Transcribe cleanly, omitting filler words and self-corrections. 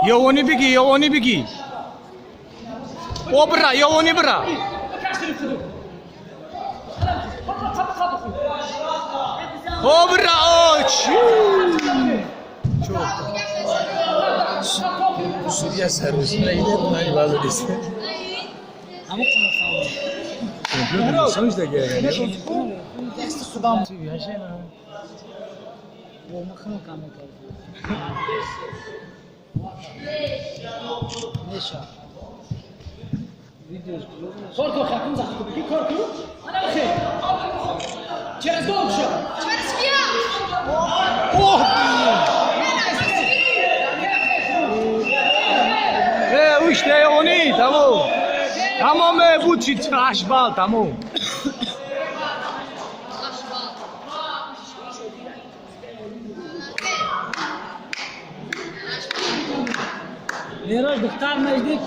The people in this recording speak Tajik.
Йовони биги, йовони биги. О бира, йовони бира. О бира, о чу. Suriye servisine gider, ben bazı desin. Sonuçta gel. Э, уште йовони, тамом. Тамом, буд чи 8 бал, тамом. Мерош духтар нажди.